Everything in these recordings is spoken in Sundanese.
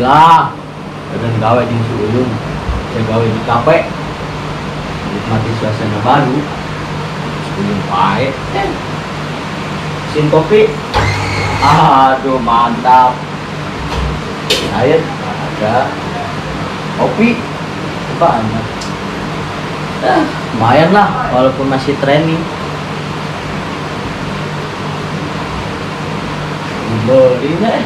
Alhamdulillah. Dan gawe di si Uyung. Saya gawe di kafe. Nikmati suasana baru. Si Uyung baik. Sin kopi. Aduh, mantap. Air ada. Kopi banyak. Lumayan lah walaupun masih training. Belinya.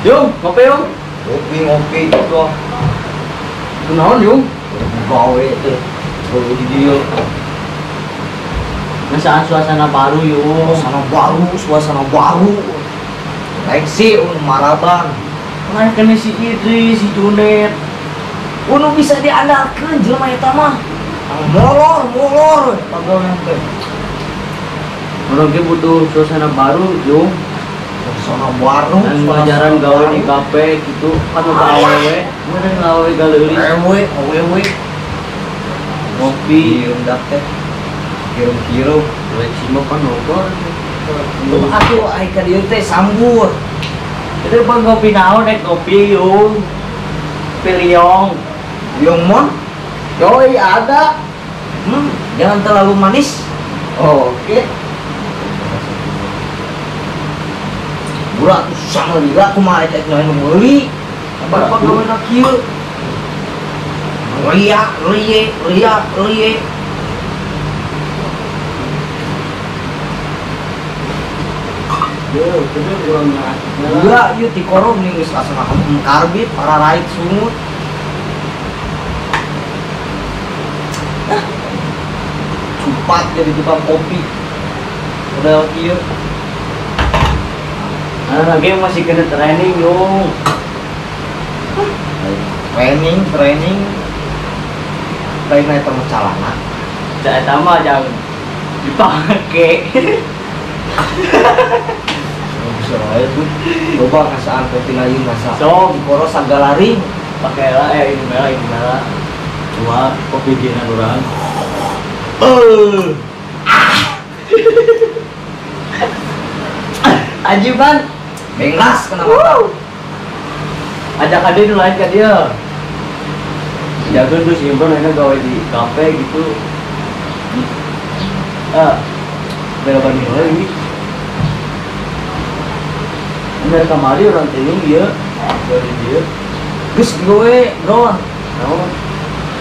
Yung, ngopi yung. Ngopi gitu. Kunaon yung? Gawe teh. Gawe di dieu. Ngasaan suasana baru yung. Suasana baru. Leksi maraban. Mana kena si Idris, si Junet. Unu bisa diandalkeun jelema eta mah. Molor pagawean teh. Urang ge butuh suasana baru yung. Suasana baru, ngajaran gawe di kafe gitu kan udah awewe, meureun awewe galeulis. Awewe. Ngopi, dak teh. Kirim-kirim, koleksi mah kan nongkrong. Atuh ai ka dieu teh sambur. Itu bang ngopi naon rek ngopi yung. Piliong. Liong mon? Yoi ada. Jangan terlalu manis. Oh, oke. Burak tuh susah lila kumaha eta nyaho meuli. Bapak gawe na kieu. Ria, rie, ria, rie. Yo, kudu urang ngarasikeun. Enggak, ieu tikorom nih geus asa karbit para rait sungut. Cupat jadi tukang kopi. Modal kieu. Nah, lagi masih kena training yung. Training. Training eta mah calana. Cak eta mah jangan dipake. Bisa wae tuh. Coba ngasaan kopi lain ngasa. Sok dikoro sagalaring. Pakai lah ini merah. Cuma kopi jinan urang. Ajiban benglas kena mata. Ajak ade nu lain ka dia. Jago terus Imron akhirnya gawe di kafe gitu. Bela banding lagi. Dari kamari orang teuing ieu, dari dia. Geus gawe, Bro. Naon?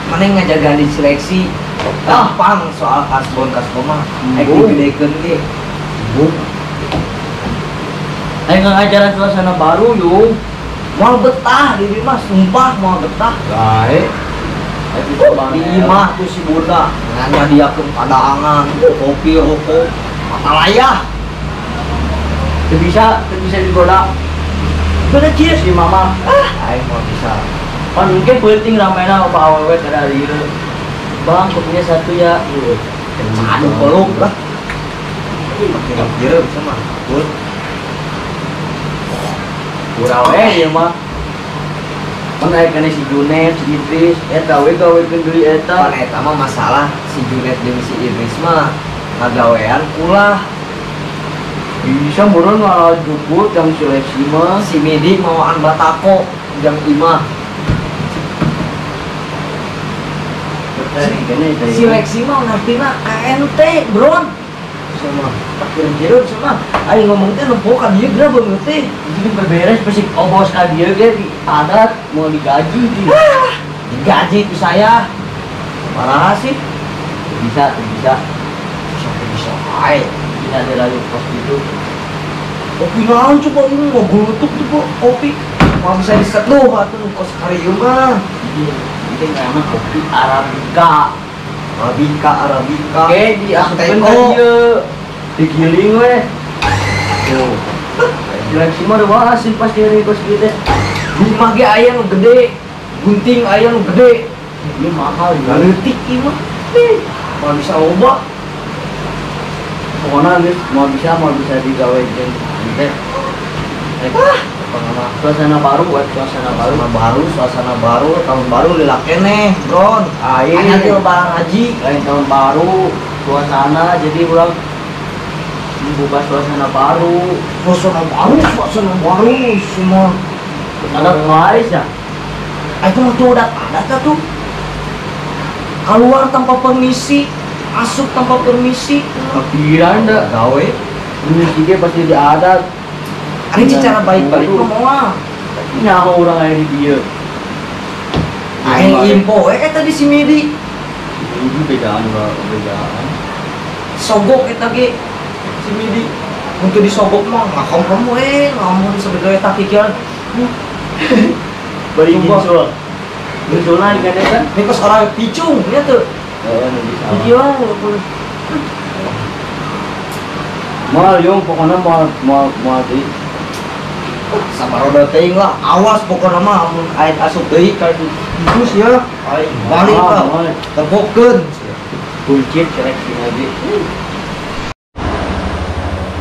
Maneh ngajaga di seleksi. Gampang soal kasbon mah. Ek digedekeun ge. Bu. Ayo ngajaran suasana baru yung. Moal betah di imah, sumpah moal betah. Bae. Di imah tuh si Bunda nganyadiakeun padaangan, kopi, rokok, atalaya. Teu bisa digoda. Bener kieu si mama. Aing moal bisa. Pan mungkin penting ramena apa awewe kada ieu. Bang, kopinya satu ya. Aduh, peluk lah. Kira-kira bisa mah. Kurang ieu mah. Pan aya kana si Junet, si Idris, eta we gawekeun deui eta. Pan eta mah masalah si Junet jeung si Idris mah ngagawean ulah. Bisa meureun ngalajuput jang seleksi mah. Si Midi mawaan batako jang imah. Seleksi mah ngartina KNT, Bro. Sama kira-kira sama aing ngomong teh nempo ka dieu geura beungeut teh. Jadi beberes pasti obos ka dieu ge di adat mau digaji di. Digaji ku saya. Parah sih. Bisa. Bisa ae. Bisa dirayu pos gitu. Kopi naon coba ini mau gulutuk coba kopi. Mau bisa diseduh atuh nu kos karieu mah. Ini namanya kopi Arabica. Arabica. Oke, diasupkeun ka dieu. Digiling we. Tuh. Seleksi mah udah asin pasti hari kos kieu teh. Di imah ge aya nu gede. Gunting aya nu gede. Ieu mahal ya. Leutik ieu mah. Moal bisa loba. Pokoknya geus moal bisa digawe jeung teh. Suasana baru buat suasana baru. Suasana baru, tahun baru lila keneh, Bron. Aing nanti lebaran haji, lain tahun baru, suasana jadi urang membuka suasana baru. Suasana baru semua. Ada waris ya? Itu mah tuh udah ada tuh. Keluar tanpa permisi, masuk tanpa permisi. Pikiran dah gawe. Permisi ge pasti diadat. Ari cara baik-baik mah moal. Nyaho urang aya di dieu. Aing info we eta di si Midi. Midi bedaan bedaan. Sogok eta ge si Midi. Untuk disogok mah ngakomprem we, lamun sebagai eta pikiran. Bari ginsul. Ginsulna dikade kan? Ini kos orang picung nya tuh. Heeh, nu bisa. Iya, moal yung pokona moal deui. Sabaroda teuing lah, awas pokona mah amun aya asup deui ka terus ya. Aing balik lah. Tempokeun. Kuncit seleksi lagi.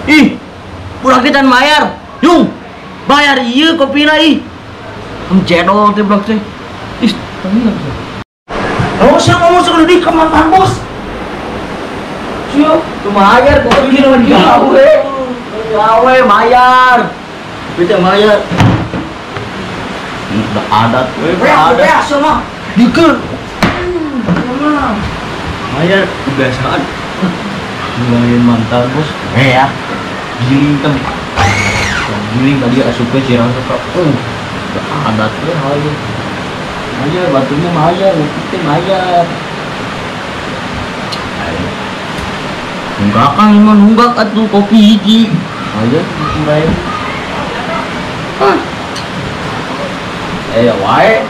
Ih, budak kita bayar. Yung, bayar ieu kopina ih. Jedol teh budak teh. Ih, tadi enggak bisa. Oh, siapa ngomong segede di mantan bos? Siap, bayar kopi nu gawe. Gawe bayar. Bisa bayar. Udah adat we, adat sama. Dikeun. Bayar kebiasaan. Ninggalin mantan bos. Ya. Giling tempat. Giling tadi asupnya cirang suka. Udah adat we hayu. Bayar batunya bayar, ngopi bayar. Nunggak kan emang nunggak atuh kopi hiji. Bayar bayar. Hah. Wae.